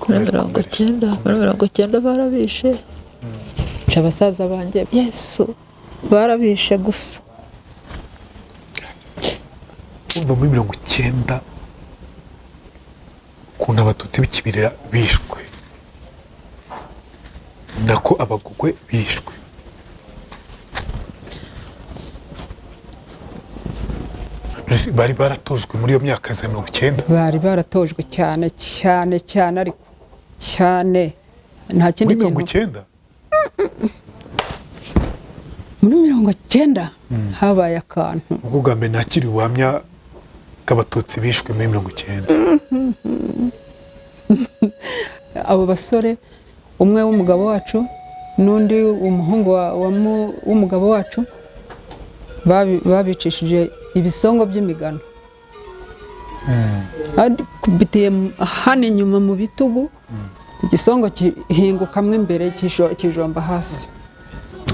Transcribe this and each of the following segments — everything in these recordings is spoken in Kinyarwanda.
Muri 90, muri 90 barabishe. Nca abasaza banjye, Yesu, barabishe gusa. Umva, muri 90 ukuntu Abatutsi b'Ikibirira bishwe, nako Abagogwe bishwe. Bari baratojwe muri iyo myaka za 90? Bari baratojwe cyane cyane cyane, ariko cyane nta kindi Muri mirongo kintu. icyenda Muri 90 habaye akantu. Ubwo bwa mbere nakiriye ubuhamya bw'Abatutsi bishwe muri 90. Abo basore, umwe w'umugabo wacu n'undi umuhungu w'umugabo wacu, babicishije ibisongo by'imigano. Badukubitiye hano inyuma mu bitugu, igisongo gihingukamo imbere, kijomba hasi.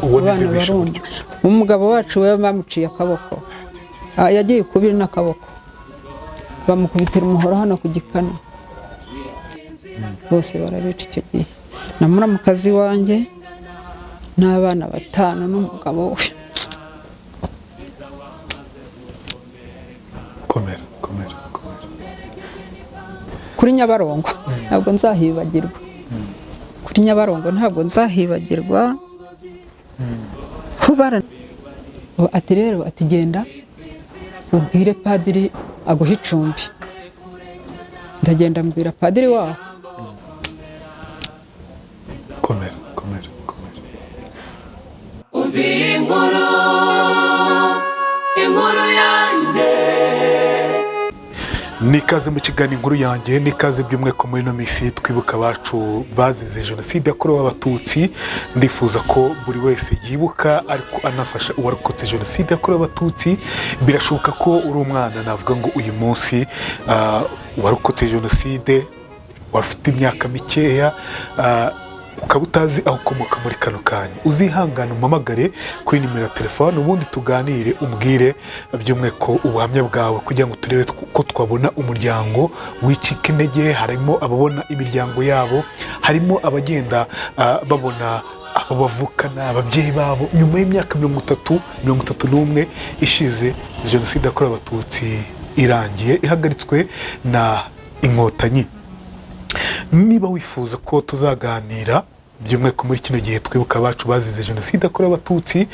Uwo ni Abana nde bishe barumva. gutyo? Umugabo wacu we bamuciye akaboko. Yagiye ukubiri n'akaboko, bamukubitira umuhoro hano ku gikanu. Bose barabica icyo gihe, na muramukazi wanjye n'abana batanu n'umugabo we. Komera, komera, komera. Kuri Nyabarongo ntabwo nzahibagirwa, kuri Nyabarongo ntabwo nzahibagirwa. Ati rero, ati genda ubwire padiri aguhe icumbi. Ndagenda mbwira padiri waho. Komera, komera, komera. Umva iyi nkuru, inkuru yanjye. Nikaze mu kiganiro Inkuru Yanjye, nikaze by'umwihariko muri ino minsi twibuka abacu bazize Jenoside yakorewe Abatutsi. Ndifuza ko buri wese yibuka ariko anafasha uwarokotse Jenoside yakorewe Abatutsi. Birashoboka ko uri umwana, navuga ngo uyu munsi warokotse Jenoside, wari ufite imyaka mikeya, ukaba utazi aho ukomoka muri kano kanya. Uzihangane umpamagare kuri nimero ya telefone, ubundi tuganire, umbwire by'umwihariko ubuhamya bwawe kugira ngo turebe ko twabona umuryango wicika intege. Harimo ababona imiryango yabo, harimo abagenda babona abo bavukana, ababyeyi babo, nyuma y'imyaka 30, 31 ishize Jenoside yakorewe Abatutsi irangiye, ihagaritswe na Inkotanyi. Niba wifuza ko tuzaganira by'umwihariko muri kino gihe twibuka abacu bazize Jenoside yakorewe Abatutsi,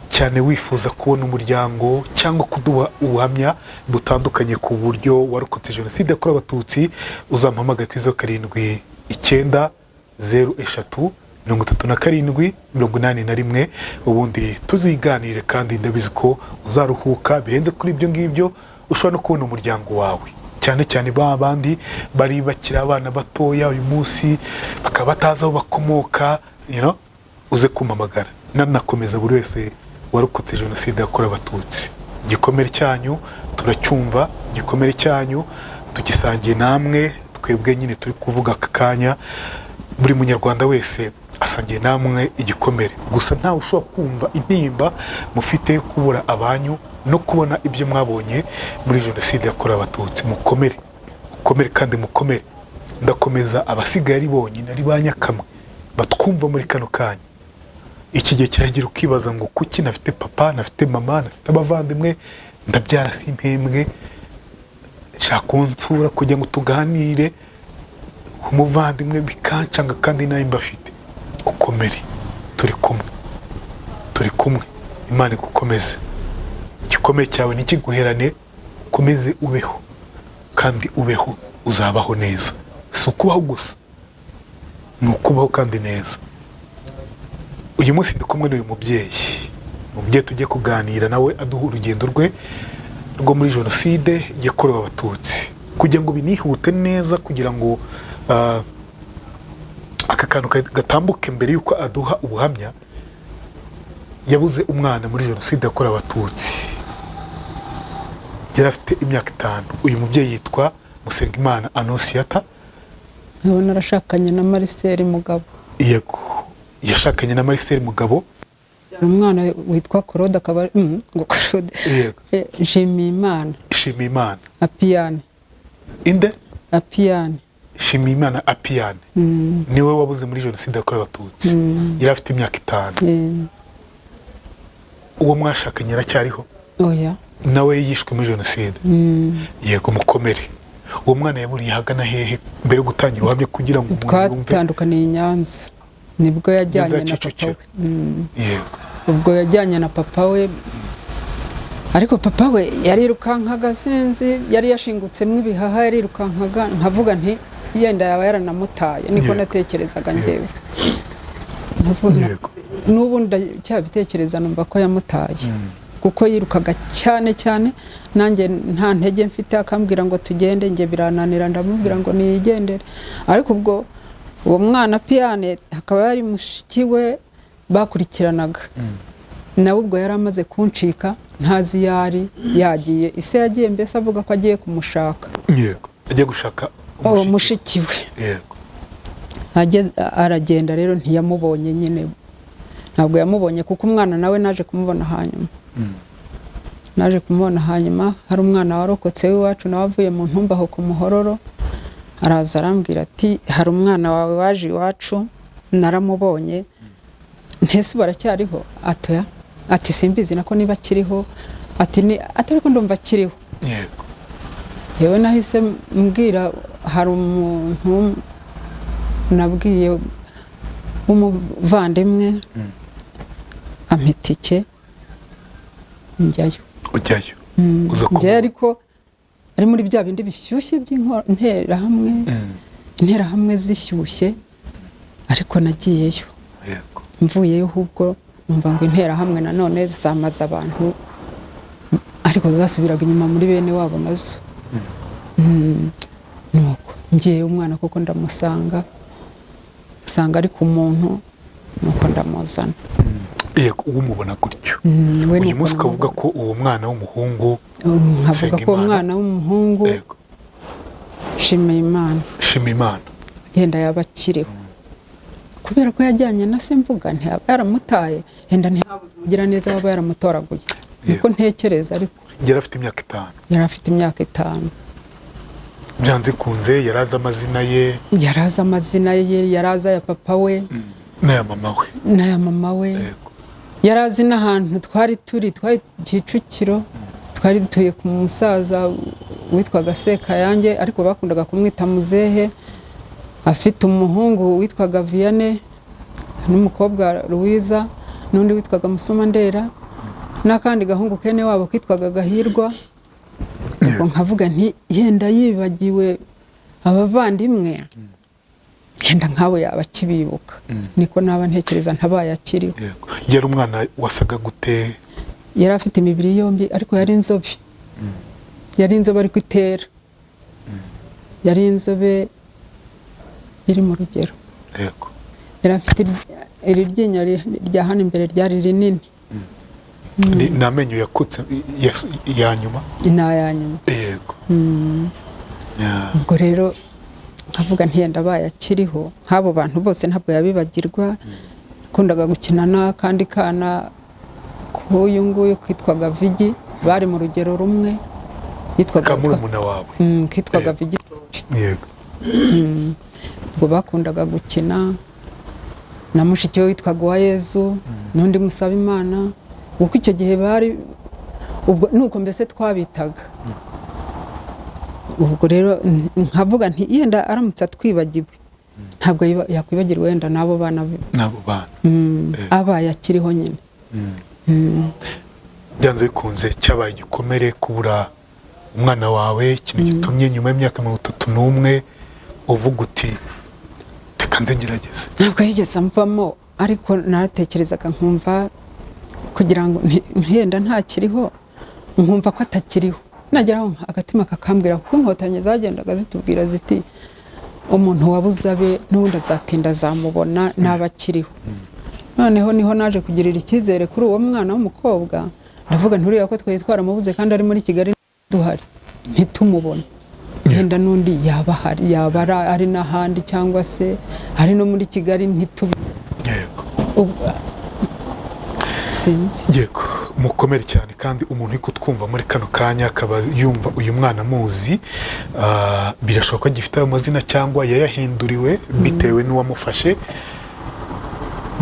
cyane wifuza kubona umuryango cyangwa kuduha ubuhamya butandukanye ku buryo warokotse Jenoside yakorewe Abatutsi, uzampamagare kuri 0790033781, ubundi tuziganire. Kandi ndabizi ko uzaruhuka birenze kuri ibyo ngibyo, ushobora no kubona umuryango wawe, cyane cyane ba bandi bari bakiri abana batoya uyu munsi bakaba batazi aho bakomoka. Uze kumpamagara. Nanakomeza buri wese warokotse Jenoside yakorewe Abatutsi, igikomere cyanyu turacyumva, igikomere cyanyu tugisangiye namwe. Twebwe nyine turi kuvuga aka kanya, buri Munyarwanda wese asangiye namwe igikomere. Gusa ntawe ushobora kumva intimba mufite yo kubura abanyu no kubona ibyo mwabonye muri Jenoside yakorewe Abatutsi. Mukomere, mukomere kandi mukomere. Ndakomeza abasigaye ari bonyine, ari ba nyakamwe batwumva muri kano kanya. Iki gihe kiragira ukibaza ngo kuki nafite papa, nafite mama, nafite abavandimwe, ndabyara si impembwe, nshaka kunsura kugira ngo tuganire, umuvandimwe bikancanga kandi nawe mbafite. Ukomere, turi kumwe, turi kumwe. Imana igukomeze, igikomere cyawe ntikiguherane, ukomeze ubeho kandi ubeho, uzabaho neza. Si ukubaho gusa, ni ukubaho kandi neza. Uyu munsi ndi kumwe n'uyu mubyeyi, umubyeyi tugiye kuganira nawe aduha urugendo rwe rwo muri Jenoside yakorewe Abatutsi, kugira ngo binihute neza, kugira ngo aka kantu gatambuke mbere y'uko aduha ubuhamya. Yabuze umwana muri Jenoside yakorewe Abatutsi, yari afite imyaka 5. Uyu mubyeyi yitwa Musengimana Anonsiyata. Nkabona arashakanye na Marcel Mugabo. Yego, yashakanye na Marcel Mugabo. Umwana witwa Claude, akaba ngo Claude. Yego. Nshimiyimana. Nshimiyimana. Apiyani. Inde? Apiyani. Shimiyimana Apiyane niwe wabuze muri Jenoside yakorewe Abatutsi, yari afite imyaka 5. Uwo mwashakanye aracyariho? Oya. Nawe yishwe muri Jenoside. Yego, mukomere. Uwo mwana yaburiye ahagana hehe mbere yo gutangira ubuhamya, kugira ngo umuntu yumve? Twatandukaniye i Nyanza, nibwo yajyanye Nyanza ya na papa we. Kicukiro. Yego. Ubwo yajyanye na papa we, ariko papa we yarirukankaga, sinzi yari yashingutsemo ibihaha, yarirukankaga nkavuga nti yenda yaba yaranamutaye, niko natekerezaga njyewe. Nkavuga n'ubu ndacyabitekereza, numva ko yamutaye kuko yirukaga cyane cyane, nanjye nta ntege mfite, akambwira ngo tugende, njye birananira, ndamubwira ngo niyigendere. Ariko ubwo uwo mwana Piyane akaba yari mushiki we bakurikiranaga, nawe ubwo yari amaze kuncika, ntazi iyo ari yagiye, ise yagiye mbese avuga ko agiye kumushaka. Yego, agiye gushaka uwo mushiki. Mushiki we. Yego. Aragenda rero ntiyamubonye nyine, ntabwo yamubonye kuko umwana nawe naje kumubona hanyuma. Naje kumubona hanyuma, hari umwana warokotse w'iwacu nawe avuye mu ntumba aho ku Muhororo, araza arambwira ati hari umwana wawe waje iwacu naramubonye. Ntese ubu aracyariho? Atoya, ati simbizi nako niba akiriho, ati ni atari ko ndumva akiriho. Yego. Yewe, nahise mbwira, hari umuntu nabwiye w'umuvandimwe, ampa itike njyayo. Ujyayo uza Njyayo kumubona. Ariko ari muri bya bindi bishyushye by'interahamwe, interahamwe zishyushye, ariko nagiyeyo. Yego. Mvuyeyo ahubwo numva ngo interahamwe nanone zamaze abantu, ariko zasubiraga inyuma muri bene wabo nazo. Nuko ngiye umwana koko ndamusanga, usanga ari ku muntu, nuko ndamuzana. Yego, uwo umubona gutyo. We Uyu nuko munsi ukavuga namubona. ko uwo mwana w'umuhungu Nkavuga ko uwo Nsengimana. mwana w'umuhungu Shimiye Imana Shima Imana. yenda yaba akiriho, kubera ko yajyanye na se, mvuga ntiyaba yaramutaye, yenda ntihabuze umugiraneza waba yaramutoraguye, niko ntekereza ariko. Yari afite imyaka 5. Yari afite imyaka 5. Byanze kunze yari azi amazina ye. Yari azi amazina ye, yari azi aya papa we N'aya mama we. N'aya mama we. Yari azi n'ahantu twari turi, twari Kicukiro, twari dutuye ku musaza witwaga Sekayange, ariko bakundaga kumwita Muzehe, afite umuhungu witwaga Vianney n'umukobwa Louisa n'undi witwaga Musomandera n'akandi gahungu kene wabo kitwaga Gahirwa. Ubwo nkavuga nti yenda yibagiwe abavandimwe, yenda nk'abo yaba akibibuka, niko naba ntekereza ntabaye akiriho. Yego, yari umwana wasaga gute? Yari afite imibiri yombi, ariko yari inzobe, yari inzobe ariko itera, yari inzobe iri mu rugero. Yari afite iri ryinyo rya hano imbere ryari rinini. Ni amenyo yakutse ya nyuma? Ni aya nyuma. Yego. Yeah. Ubwo rero nkavuga ntiyenda abaye akiriho, nk'abo bantu bose ntabwo yabibagirwa. Yakundaga gukina n'akandi kana k'uyu nguyu kitwaga Vigi, bari mu rugero rumwe, yitwaga Ka murumuna wawe? Kitwaga Vigi. Ubwo bakundaga gukina na mushiki we witwaga Uwayezu n'undi Musabimana, kuko icyo gihe bari ubwo nuko mbese twabitaga. Ubwo rero nkavuga nti yenda aramutse atwibagiwe, ntabwo yakwibagirwa wenda n'abo bana be. N'abo bana. Abaye akiriho nyine. Byanze bikunze cyabaye igikomere kubura umwana wawe, ikintu gitumye nyuma y'imyaka 31 uvuga uti reka nze ngerageze. Ntabwo yigeze amvamo, ariko naratekerezaga nkumva kugira ngo ntiyenda ntakiriho, nkumva ko atakiriho, nageraho agatima kakambwira, kuko inkotanyi zagendaga zitubwira ziti umuntu wabuze abe n'ubundi azatinda azamubona naba akiriho. Noneho niho naje kugirira icyizere kuri uwo mwana w'umukobwa, ndavuga nturiya ko twari twaramubuze kandi ari muri Kigali duhari ntitumubone, yenda n'undi yaba ahari, yaba ari n'ahandi cyangwa se ari no muri Kigali ntitubi. Sinzi. Yego, mukomere cyane. Kandi umuntu uri kutwumva muri kano kanya akaba yumva uyu mwana amuzi, birashoboka ko agifite ayo mazina cyangwa yayahinduriwe bitewe n'uwamufashe.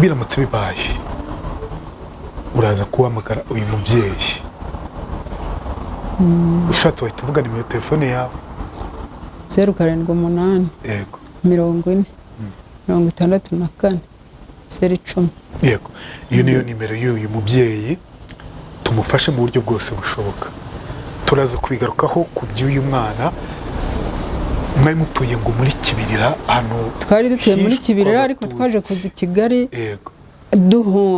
Biramutse bibaye, uraza kuhamagara uyu mubyeyi. Ushatse wahita uvuga nimero ya telefone yawe. 078 40 64 010. Yego, iyo niyo nimero y'uyu mubyeyi. Tumufashe mu buryo bwose bushoboka. Turaza kubigarukaho ku by'uyu mwana. Mwari mutuye ngo muri Kibirira hano? Twari dutuye muri Hishwe Kibirira, ariko Abatutsi. twaje kuza i Kigali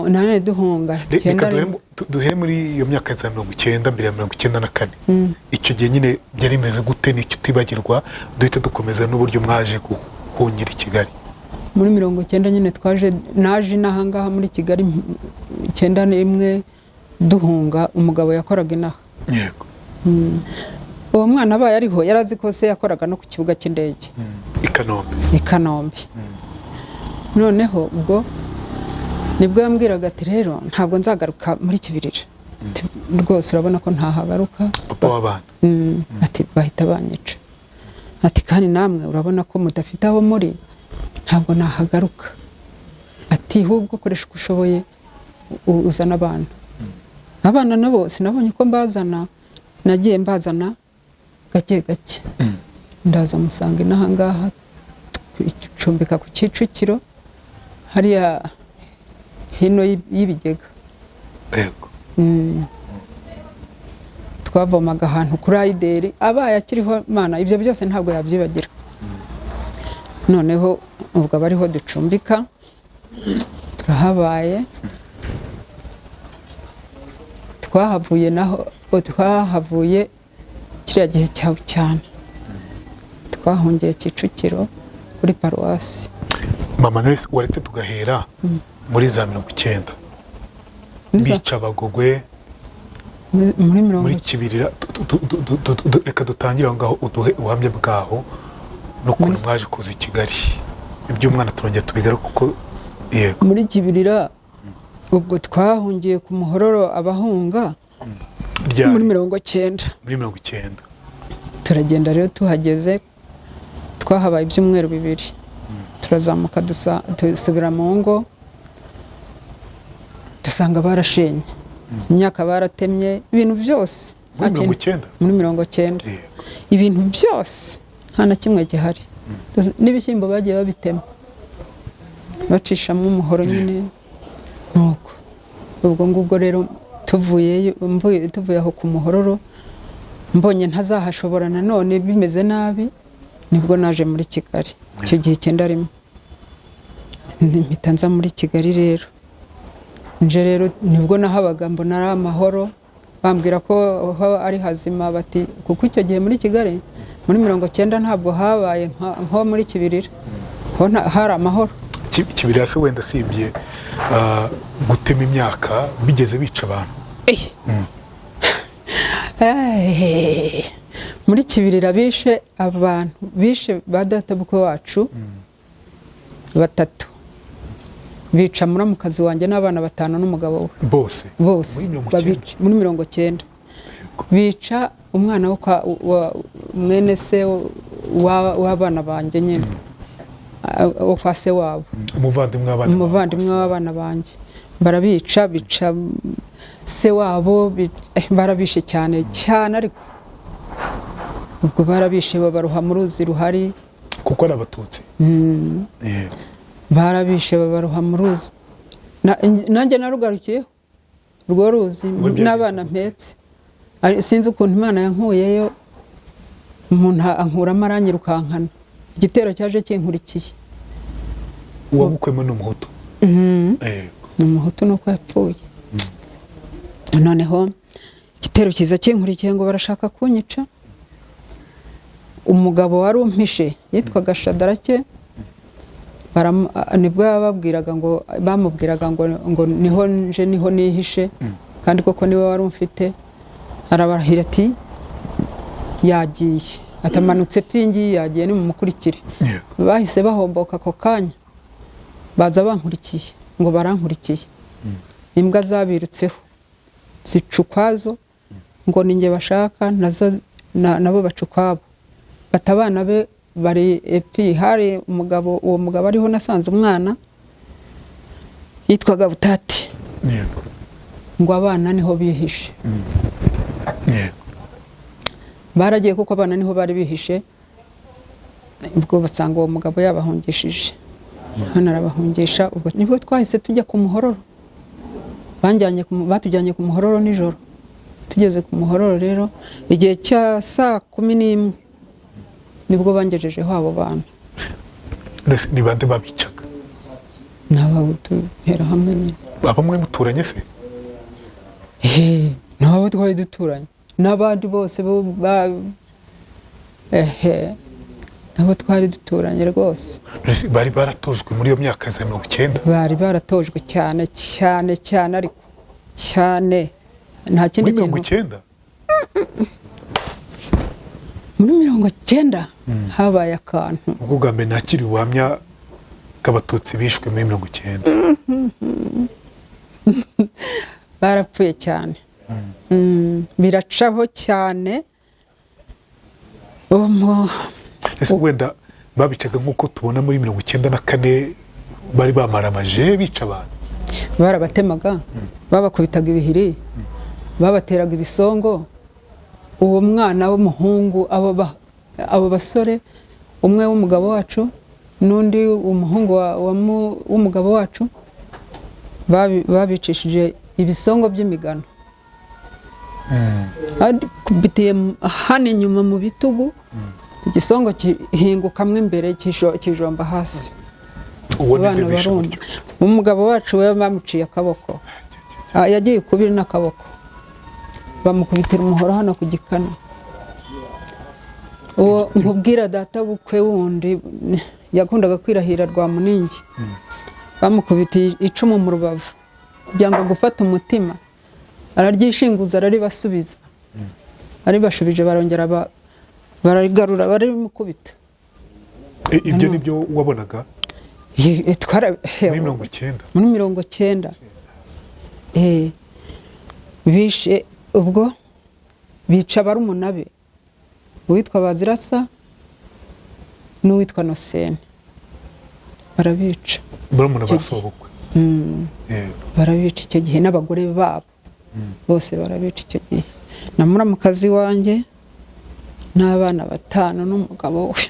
nanone duhunga Reka 91. duhere muri iyo myaka za 90, mbere ya 94. Icyo gihe nyine byari bimeze gute? N'icyo utibagirwa, duhite dukomeza n'uburyo mwaje guhungira i Kigali. Muri 90 nyine twaje, naje inaha ngaha muri Kigali 91, duhunga umugabo yakoraga inaha. Uwo mwana abaye ariho, yari azi ko se yakoraga no ku kibuga cy'indege I Kanombe. I Kanombe. Noneho ubwo nibwo yambwiraga ati: "Rero ntabwo nzagaruka muri Kibirira." Ati: "Rwose urabona ko ntahagaruka." Papa w'abana. Ati: "Bahita banyica." Ati: "Kandi namwe urabona ko mudafite aho muri, ntabwo nahagaruka." Ati: "Ahubwo koresha uko ushoboye uzana abana." Abana nabo sinabonye uko mbazana, nagiye mbazana gake gake. Ndaza musanga inaha ngaha, twicumbika ku Kicukiro hariya hino y'ibigega. Twavomaga ahantu kuri ayideri. Abaye akiriho, Mana, ibyo byose ntabwo yabyibagira. Noneho ubwo aba ariho ducumbika, turahabaye. Twahavuye naho, twahavuye kiriya gihe cya cyane, twahungiye Kicukiro kuri paruwasi. Mama Knowless, waretse tugahera muri za 90, bica Abagogwe muri mirongo muri Kibirira. Reka dutangire aho ngaho, uduhe ubuhamya bwaho n'ukuntu mwaje kuza i Kigali. Iby'umwana turongera tubigaruke kuko, yego. Muri Kibirira ubwo twahungiye ku Muhororo, abahunga Ryari? Muri 90. Muri 90. Turagenda rero, tuhageze twahabaye ibyumweru 2, turazamuka, dusubira mu ngo, dusanga barashenye imyaka, baratemye ibintu byose. Muri Nta mirongo kintu- icyenda Muri 90. Ibintu byose nta na kimwe gihari. N'ibishyimbo bagiye babitema bacishamo umuhoro nyine. Nuko ubwo ngubwo rero tuvuyeyo, tuvuye aho ku Muhororo, mbonye ntazahashobora nanone bimeze nabi, nibwo naje muri Kigali icyo gihe 91. Mpita nza muri Kigali rero. Nje rero nibwo nahabaga mbona ari amahoro, bambwira ko ho ari hazima, bati kuko icyo gihe muri Kigali muri 90 ntabwo habaye nko muri Kibirira, ho hari amahoro. Kibirira se wenda usibye gutema imyaka, bigeze bica abantu? Muri Kibirira bishe abantu, bishe ba databukwe wacu batatu, bica muramukazi wanjye n'abana batanu n'umugabo we. Bose? Bose. Muri 90? Babica muri 90. Bica umwana wo kwa mwene se w'abana banjye nyine, wo kwa se wabo. Umuvandimwe w'abana bawe. Umuvandimwe w'abana banjye barabica, bica se wabo, barabishe cyane cyane. Ariko ubwo barabishe babaroha mu ruzi ruhari. Kuko ari Abatutsi. Yego. Barabishe babaroha mu ruzi. Nanjye narugarukiyeho urwo ruzi Wowe byagenze n'abana gute? mpetse. Sinzi ukuntu Imana yankuyeyo, umuntu ankuramo aranyirukankana, igitero cyaje kinkurikiye. Uwagukwemo ni Umuhutu? Yego. Ni Umuhutu, nuko yapfuye. Noneho igitero kiza kinkurikiye ngo barashaka kunyica. Umugabo wari umpishe yitwaga Shadarake. Nibwo yababwiraga ngo, bamubwiraga ngo niho nje, niho nihishe, kandi koko niwe wari umfite. Arabarahira ati: "Yagiye, atamanutse pingi, yagiye, nimumukurikire." Bahise bahomboka ako kanya, baza bankurikiye ngo barankurikiye. Imbwa zabirutseho zica ukwazo, ngo ni njye bashaka, nazo nabo baca ukwabo. Bata abana be bari epi. Hari umugabo, uwo mugabo ariho nasanze umwana yitwaga Butati. Ngo abana niho bihishe. Baragiye kuko abana niho bari bihishe, ubwo basanga uwo mugabo yabahungishije. Hano arabahungisha, ubwo nibwo twahise tujya ku Muhororo. Batujyanye ku Muhororo nijoro. Tugeze ku Muhororo rero igihe cya saa 11 nibwo bangejejeho abo bantu. Ni bande babicaga? Ni Abahutu, Interahamwe nyine. Bamwe muturanye se? Ni abo twari duturanye n'abandi bose abo twari duturanye rwose. Bari baratojwe muri iyo myaka za 90? Bari baratojwe cyane cyane cyane, ariko cyane nta kindi kintu. Muri 90? Muri 90 habaye akantu. Ubwo bwa mbere nakiri ubuhamya bw'Abatutsi bishwe muri 90. Barapfuye cyane. Biracaho cyane. Ese wenda babicaga nk'uko tubona muri 94 bari bamaramaje bica abantu? Barabatemaga, babakubitaga ibihiri, babateraga ibisongo. Uwo mwana w'umuhungu, abo basore, umwe w'umugabo wacu n'undi umuhungu w'umugabo wacu, babicishije ibisongo by'imigano. Bitiye hano inyuma mu bitugu, igisongo kihingukamwe imbere kijomba hasi. Umugabo wacu we bamuciye akaboko, yagiye kubiri n'akaboko, bamukubitira umuhoro hano ku gikanu. Uwo nkubwira data bukwe wundi yakundaga kwirahira rwa Muningi, bamukubitiye icumu mu rubavu byanga gufata umutima, araryishinguza araribasubiza, aribashubije barongera bararigarura barimukubita. Ibyo nibyo wabonaga? Muri 90? Muri 90. Bishe ubwo bica barumuna be, uwitwa Bazirasa n'uwitwa Nosene, barabica. Barumuna basobukwe. Barabica icyo gihe n'abagore babo bose barabica icyo gihe. Na muramukazi wanjye n'abana 5 n'umugabo we.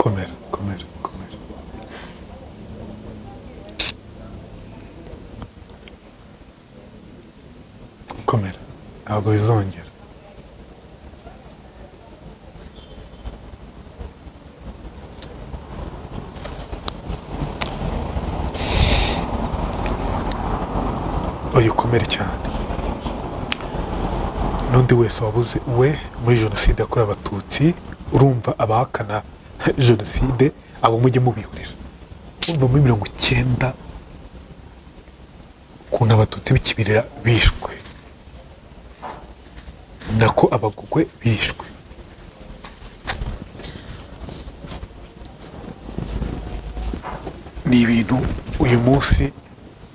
Komera, komera, komera. Komera, ntabwo bizongera. Oya, ukomere cyane. N'undi wese wabuze we muri jenoside yakorewe Abatutsi, urumva abahakana jenoside abo mujye mubihurira. Urumva muri 90 ukuntu Abatutsi b'Ikibirira bishwe, nako Abagugwe bishwe. Ni ibintu uyu munsi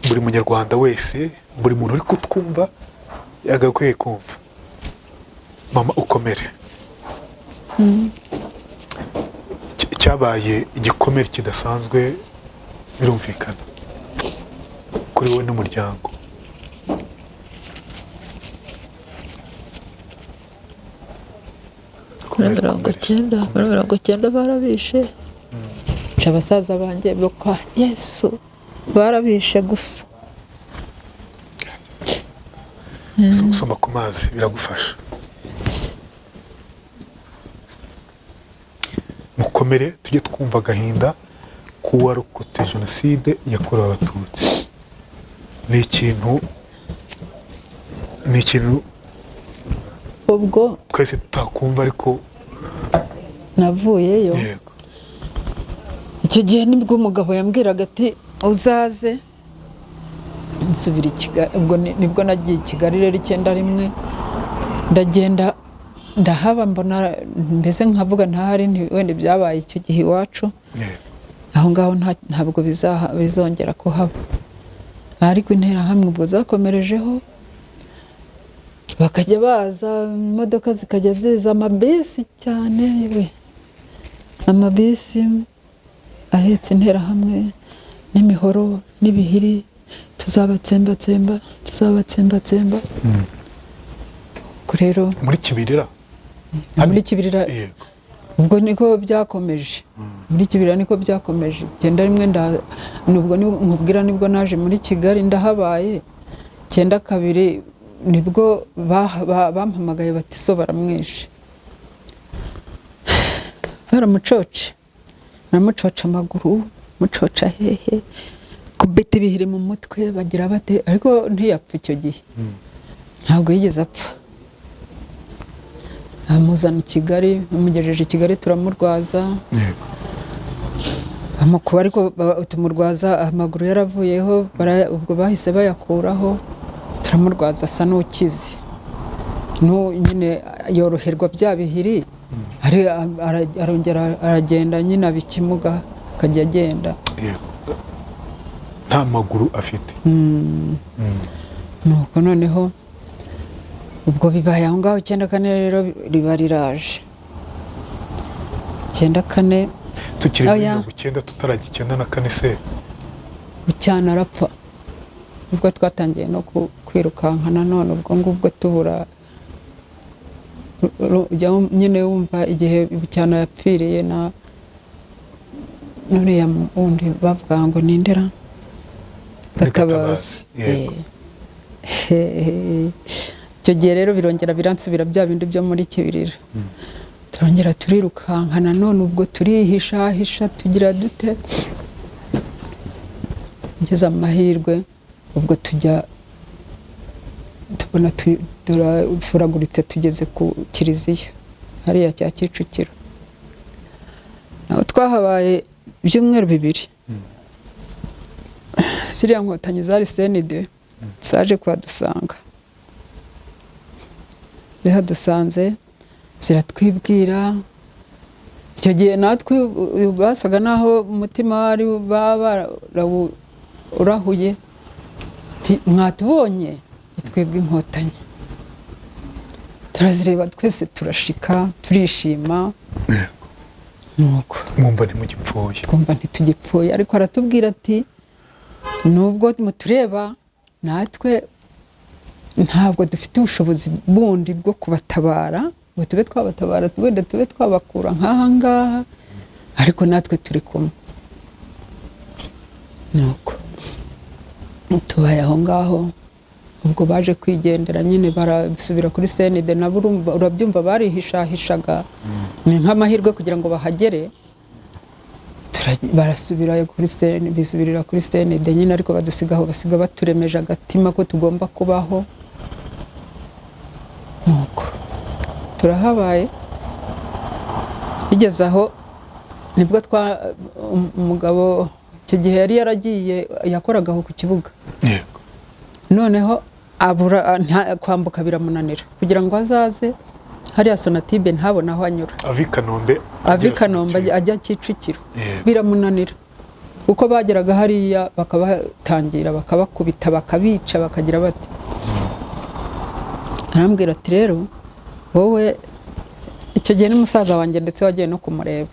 buri munyarwanda wese, buri muntu uri kutwumva yagakwiye kumva. Mama, ukomere. Cyabaye igikomere kidasanzwe, birumvikana kuri wowe n'umuryango. Muri 90, muri 90 barabishe. Abasaza banjye kwa Yesu barabishe gusa. Soma ku mazi biragufasha. Mukomere, tujye twumva agahinda k'uwarokotse jenoside yakorewe Abatutsi. Ni ikintu ubwo twese tutakumva, ariko navuyeyo. Icyo gihe nibwo umugabo yambwiraga ati uzaze nsubira i Kigali. Ubwo nibwo nagiye i Kigali rero 91, ndagenda ndahaba, mbona mbese nkavuga ntahari, wenda byabaye icyo gihe iwacu. Aho ngaho ntabwo bizongera kuhaba. Ariko interahamwe ubwo zakomerejeho, bakajya baza, imodoka zikajya ziza, amabisi cyane, we amabisi ahetse interahamwe n'imihoro n'ibihiri, tuzabatsembatsemba, tuzabatsembatsemba. Ubwo rero Muri Kibirira? Muri Kibirira. Yego. Ubwo niko byakomeje, muri Kibirira niko byakomeje. 91 nubwo nkubwira nibwo naje muri Kigali, ndahabaye. 92 nibwo bampamagaye bati so baramwishe, baramucoce, baramucoca amaguru, mucoca hehe, kubita ibihiri mu mutwe, bagira bate, ariko ntiyapfa. Icyo gihe ntabwo yigeze apfa. Amuzana i Kigali, bamugejeje i Kigali turamurwaza. Bamukuba, ariko tumurwaza amaguru yaravuyeho, ubwo bahise bayakuraho, turamurwaza asa n'ukize. Nyine yoroherwa bya bihiri, arongera aragenda nyine, aba ikimuga, akajya agenda. Nta maguru afite. Nuko noneho ubwo bibaye aho ngaho. 94 rero riba riraje, 94. Tukiri muri Oya. 90, tutarajya 94 se? Bucyana arapfa, ubwo twatangiye no kwirukanka nanone, ubwo ngubwo tubura ujya nyine wumva igihe Bucyana yapfiriye na nuriya wundi bavuga ngo nindera. Ni Gatabazi. Gatabazi, yego. Icyo gihe rero birongera biransubira bya bindi byo muri Kibirira, turongera turirukanka nanone, ubwo turihishahisha, tugira dute, ngeze amahirwe ubwo tujya tubona turafuraguritse, tugeze ku kiliziya hariya cya Kicukiro. Naho twahabaye ibyumweru 2. Ziriya nkotanyi zari CND zaje kuhadusanga, zihadusanze ziratwibwira. Icyo gihe natwe basaga naho umutima wari baba urahuye, ati mwatubonye, ni twebwe inkotanyi. Turazireba twese turashika, turishima, nuko Mwumva ntimugipfuye. Twumva ntitugipfuye, ariko aratubwira ati nubwo mutureba, natwe ntabwo dufite ubushobozi bundi bwo kubatabara ngo tube twabatabara, wenda tube twabakura nk'aha ngaha, ariko natwe turi kumwe. Nuko tubaye aho ngaho. Ubwo baje kwigendera nyine, barasubira kuri CND nabo. Urabyumva, barihishahishaga, ni nk'amahirwe kugira ngo bahagere. Barasubira kuri CND, bisubirira kuri CND nyine, ariko badusiga aho, basiga baturemeje agatima ko tugomba kubaho. Nuko turahabaye. Bigeze aho nibwo twa umugabo icyo gihe yari yaragiye, yakoraga aho ku kibuga. Noneho abura kwambuka biramunanira kugira ngo azaze hariya Sonatube, ntabone aho anyura. Ava i Kanombe. Ava i Agera Kanombe Sonatube. ajya Kicukiro. Biramunanira kuko bageraga hariya bakabatangira, bakabakubita, bakabica, bakagira bati. Arambwira ati rero wowe, icyo gihe ni musaza wanjye ndetse wagiye no kumureba.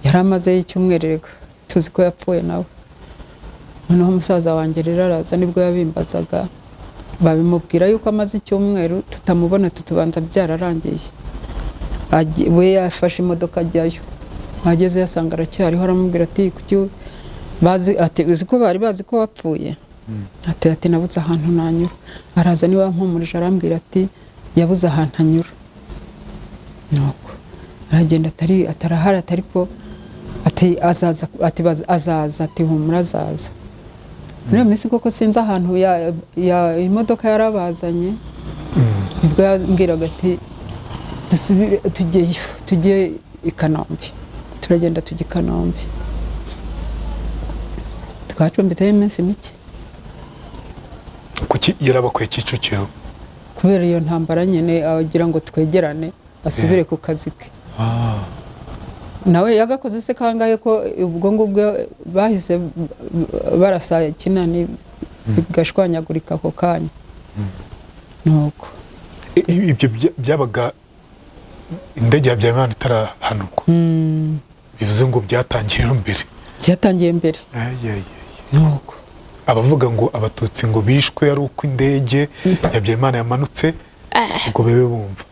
Yari amazeyo icyumweru, reka tuzi ko yapfuye nawe. Noneho musaza wanjye rero araza, nibwo yabimbazaga, babimubwira yuko amaze icyumweru tutamubona, tutubanza byararangiye. We yafashe imodoka ajyayo, ageze yasanga aracyariho. Aramubwira ati kuki bazi, ati uzi ko bari bazi ko wapfuye, ati nabuze ahantu nanyura. Araza niwe wampumurije, arambwira ati yabuze ahantu anyura, nuko aragenda, atari atarahari, atari ko ati azaza, ati azaza, ati humura azaza. Muri iyo minsi koko sinzi ahantu imodoka yarabazanye. Nibwo yambwiraga ati dusubire tujyeyo, tujye i Kanombe. Turagenda tujya i Kanombe, twacumbitseyo iminsi mike. Kuki yarabakuye Kicukiro? Kubera iyo ntambara nyine, agira ngo twegerane asubire ku kazi ke. Nawe yagakoze se kangahe ko ubwo ngubwo bahise barasa Kinani bigashwanyagurika ako kanya. Nuko Ibyo byabaga indege ya Habyarimana itarahanurwa, bivuze ngo byatangiye mbere. Byatangiye mbere. Ay, ay, ay. Nuko Abavuga ngo Abatutsi ngo bishwe ari uko indege ya Habyarimana yamanutse, ubwo bebe bumva.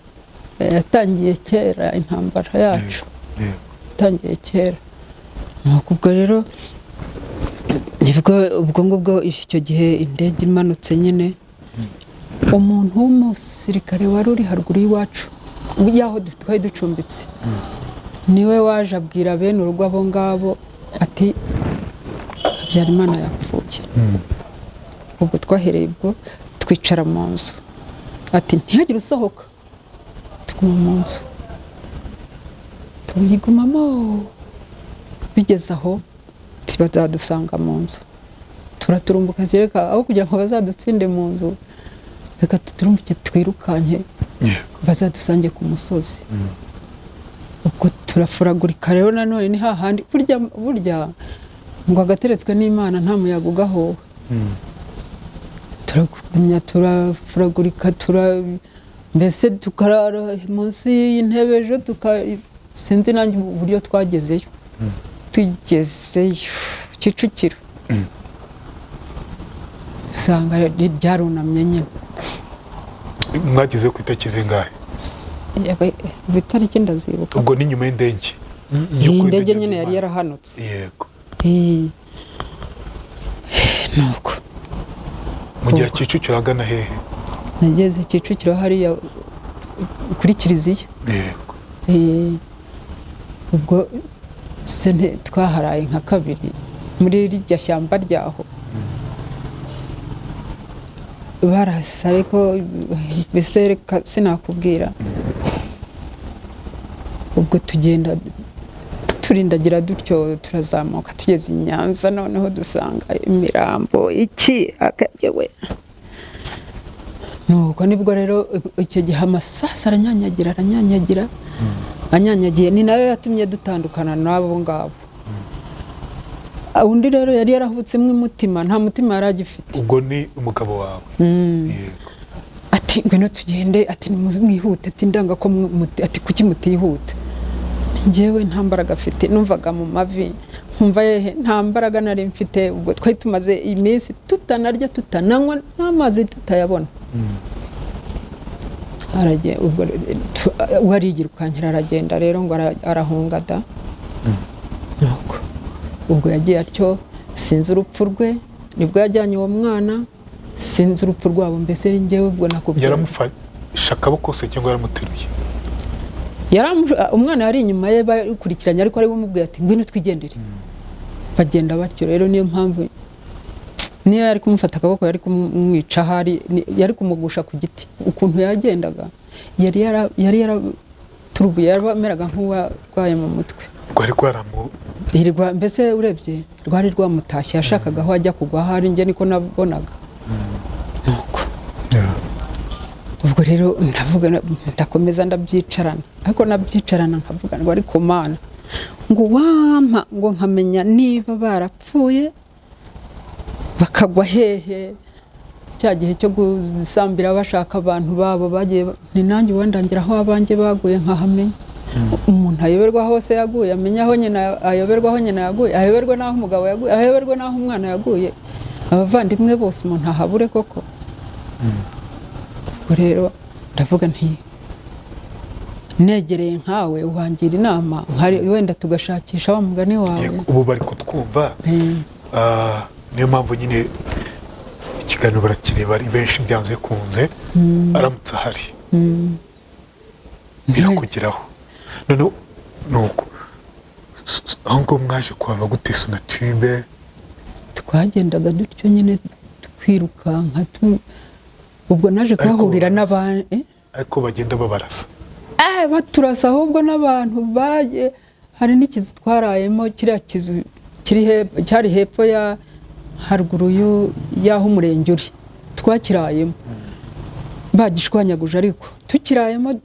Yatangiye kera intambara yacu. Yatangiye kera. Nuko ubwo rero nibwo ubwo ngubwo icyo gihe indege imanutse nyine, umuntu w'umusirikare wari uri haruguru y'iwacu y'aho twari ducumbitse, niwe waje abwira bene urugo abo ngabo ati Habyarimana yapfuye. Ubwo twahereye ubwo twicara mu nzu, ati ntihagire usohoka, tuguma mu nzu, tuyigumamo bigeze aho bazadusanga mu nzu, turaturumbuka reka aho kugira ngo bazadutsinde mu nzu, reka tuturumbuke twirukanke bazadusange ku musozi. Ubwo turafuragurika rero nanone ni hahandi burya burya ngo agateretswe n'Imana nta muyaga ugahoha. Turagumya turafuragurika, mbese tukarara munsi y'intebe ejo sinzi nanjye uburyo twagezeyo. Tugezeyo Kicukiro usanga ryarunamye nyine. Mwagezeyo ku itariki zingahe? Itariki ndazibuka. Ubwo ni nyuma y'indege. Iyi ndege nyine yari yarahanutse. Yego. Nuko Mugera Kicukiro ahagana hehe? Nageze Kicukiro hariya kuri kiliziya. Yego. Ubwo se twaharaye nka kabiri muri rirya shyamba ryaho, barasa ariko mbese reka sinakubwira. Ubwo tugenda turindagira dutyo turazamuka tugeze i Nyanza, noneho dusanga imirambo iki akagewe. Nuko nibwo rero icyo gihe amasasu aranyanyagira aranyanyagira anyanyagiye, ni nayo yatumye dutandukana n'abo ngabo. Undi rero yari yarahubutsemo umutima, nta mutima yari agifite. Ubwo ni umugabo wawe? Yego. Ati ngwino tugende, ati mwihute, ati ndanga ko ati kuki mutihuta? Njyewe nta mbaraga mfite, numvaga mu mavi nkumva yehe nta mbaraga nari mfite. Ubwo twari tumaze iminsi tutanarya tutananywa n'amazi tutayabona. Ubwo wariyirukankira aragenda rero ngo arahunga da. Nuko ubwo yagiye atyo, sinzi urupfu rwe, nibwo yajyanye uwo mwana, sinzi urupfu rwabo mbese njyewe ubwo nakubwiye. Yaramufashe akaboko se cyangwa yaramuteruye? Umwana yari inyuma ye bakurikiranye, ariko ari we umubwiye ati ngwino twigendere. Bagenda batyo rero, niyo mpamvu niyo yari kumufata akaboko yari kumwica, ahari yari kumugusha ku giti. Ukuntu yagendaga yari yaraturubuye, yarameraga nk'uwarwaye mu mutwe. Rwari mbese urebye rwari rwamutashye, yashakaga aho ajya kugwa ahari, njye niko nabonaga. Nuko ubwo rero ndavuga ndakomeza ndabyicarana, ariko nabyicarana nkavuga ngo ariko Mana, ngo wampa ngo nkamenya niba barapfuye bakagwa hehe. Cya gihe cyo gusambira bashaka abantu babo bagiye, ni nanjye wandangira aho abanjye baguye nkahamenya. Umuntu ayoberwa hose yaguye, amenya aho nyina ayoberwa, aho nyina yaguye, ayoberwa n'aho umugabo yaguye, ayoberwa n'aho umwana yaguye, abavandimwe bose umuntu ahabure koko. Ubwo rero ndavuga nti negereye nkawe uhangira inama, wenda tugashakisha wa mugani wawe. Ubu bari kutwumva, niyo mpamvu nyine ikiganiro barakireba ari benshi byanze kunze, aramutse ahari birakugeraho. None nuko aho ngo mwaje kuhava gute Sonatube? Twagendaga dutyo nyine twirukanka, ubwo naje kuhahurira n'abantu ariko bagenda babarasa. Baturasa ahubwo n'abantu baje. Hari n'ikizu twarayemo, kiriya kizu cyari hepfo ya haruguru y'aho umurenge uri, twakirayemo bagishwanyaguje, ariko tukirayemo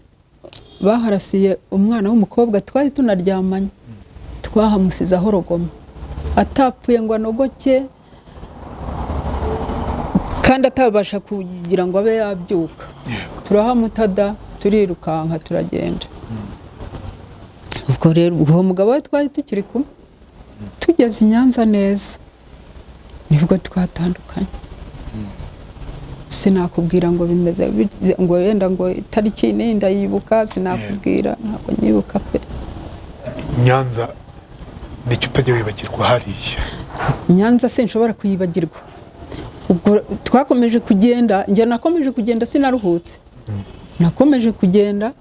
baharasiye umwana w'umukobwa twari tunaryamanye. Twahamusize aho rogoma, atapfuye ngo anogoke, kandi atabasha kugira ngo abe yabyuka. Turahamutada, turirukanka, turagenda. Ubwo rero uwo mugabo we twari tukiri kumwe, tugeze i Nyanza neza nibwo twatandukanye. Sinakubwira ngo bimeze ngo wenda ngo itariki n'iyi ndayibuka, sinakubwira, ntabwo nyibuka pe. Nyanza nicyo utajya wibagirwa hariya? Nyanza sinshobora kuyibagirwa. Ubwo twakomeje kugenda, njye nakomeje kugenda, sinaruhutse, nakomeje kugenda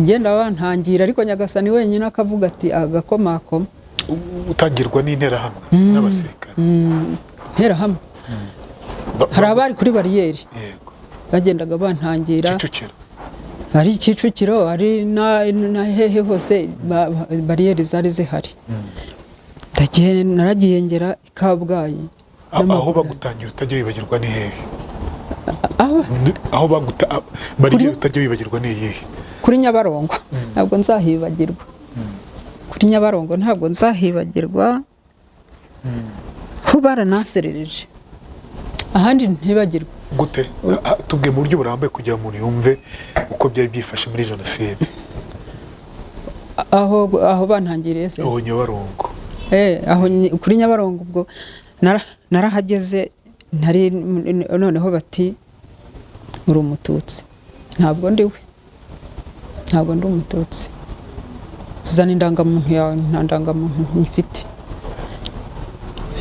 ngenda bantangira, ariko Nyagasani wenyine akavuga ati agakomakoma. Utangirwa n'interahamwe n'abasirikare? Interahamwe. Hari abari kuri bariyeri bagendaga bantangira. Kicukiro. Hari Kicukiro, hari na hehe hose bariyeri zari zihari. Naragiye ngera i Kabgayi. Aho bagutangira utajya wibagirwa ni hehe? Aho? Aho baguta bariyeri utajya wibagirwa ni iyihe? Kuri Nyabarongo ntabwo nzahibagirwa. Kuri Nyabarongo ntabwo nzahibagirwa, ho barananserereje. Ahandi ntibagirwa. Gute? Tubwiye mu buryo burambuye kugira ngo umuntu yumve uko byari byifashe muri jenoside. Aho bantangiriye se? Aho Nyabarongo. Aho kuri Nyabarongo ubwo narahageze, ntari noneho bati uri umututsi. Ntabwo ndi we, ntabwo ndi umututsi. Zana indangamuntu yawe. Nta ndangamuntu nyifite,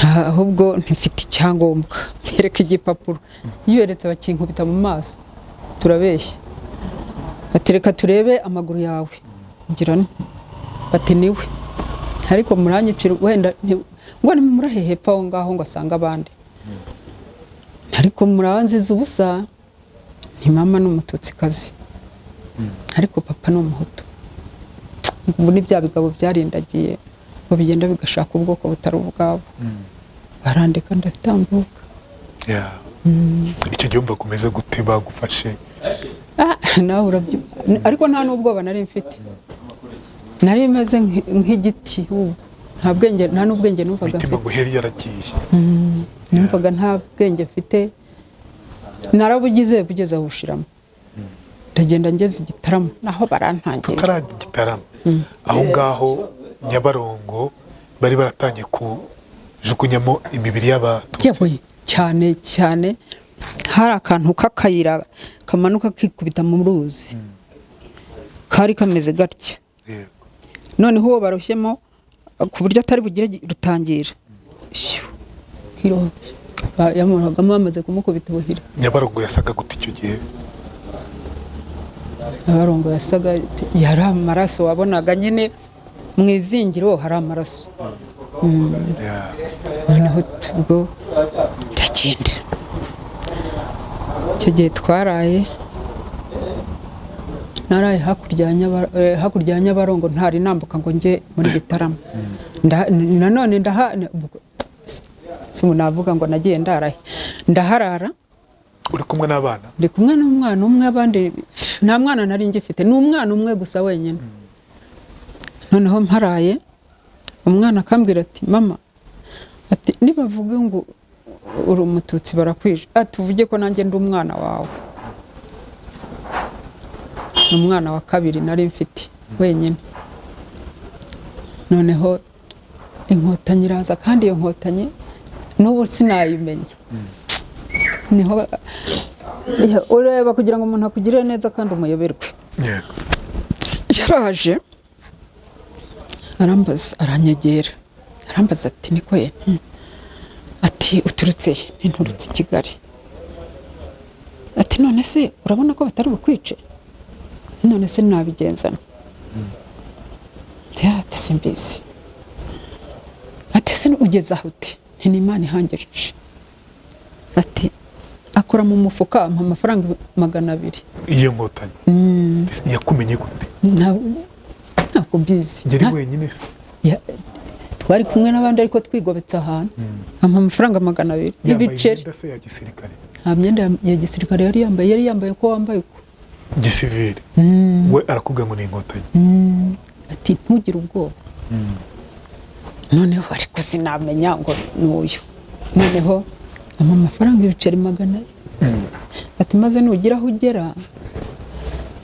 ahubwo ntifite icyangombwa. Mbereka igipapuro, yiberetse bakinkubita mu maso, turabeshya. Bati reka turebe amaguru yawe, ngira nti bati niwe, ariko muranyicira wenda ngo nimurahe hepfo aho ngaho ngo asange abandi, ariko muranziza ubusa. Ni mama ni umututsikazi, ariko papa ni umuhutu. Ubu ni bya bigabo byarindagiye ngo bigenda bigashaka ubwoko butari ubwabo. Barandika ndatambuka. Icyo gihe wumva kumeze gute bagufashe? Nawe ariko nta n'ubwoba nari mfite, nari meze nk'igiti, nta bwenge, nta n'ubwenge numvaga Imitima mfite. guheri yaragiye. Numvaga nta bwenge mfite, narabugize bugeze aho bushiramo. Ndagenda ngeze Igitaramo naho barantangira. Tutarajya Igitaramo, aho ngaho Nyabarongo bari baratangiye kujugunyamo imibiri y'abatutsi? Yewe, cyane cyane hari akantu k'akayira kamanuka kikubita mu ruzi, kari kameze gatya. Noneho uwo baroshyemo ku buryo atari bugire rutangira, yamuhagamo bamaze kumukubita ubuhiri. Nyabarongo yasaga gute icyo gihe? Nyabarongo yasaga yari amaraso, wabonaga nyine mu izingiro hari amaraso. Noneho ubwo ndagenda, icyo gihe twaraye, naraye hakurya ya Nyabarongo, ntari nambuka ngo njye muri Gitarama. Nanone ndaha navuga ngo nagiye ndarahe, ndaharara. Uri kumwe n'abana? Ndi kumwe n'umwana umwe, abandi nta mwana nari ngifite, ni umwana umwe gusa wenyine. Noneho mparaye, umwana akambwira ati mama, ati nibavuga ngo uri umututsi barakwije, ati uvuge ko nanjye ndi umwana wawe. Ni umwana wa kabiri nari mfite wenyine. Noneho inkotanyi iraza, kandi iyo nkotanyi n'ubu sinayimenya. Niho ureba kugira ngo umuntu akugirire neza kandi umuyoberwe. Yaraje arambaza, aranyegera, arambaza ati niko ye, ati uturutse he? Nturutse i Kigali. Ati none se urabona ko batari bukwice? None se nabigenzana? Ati simbizi. Ati se ugeze aho uti? Nti ni Imana ihangirije. Ati akora mu mufuka ampa amafaranga 200. Iyo nkotanyi yakumenye gute? Ntabwo mbizi. Yari wenyine se? Twari kumwe n'abandi ariko twigobetse ahantu. Ampa amafaranga 200 y'ibiceri. Yambaye imyenda se ya gisirikare? Nta myenda ya gisirikare yari yambaye, yari yambaye uko wambaye uko. Gisivili. We arakubwira ngo ni inkotanyi. Ati ntugire ubwoba. Noneho ariko sinamenya ngo ni uyu. Noneho ampa amafaranga ibiceri 400, ati maze nugira aho ugera,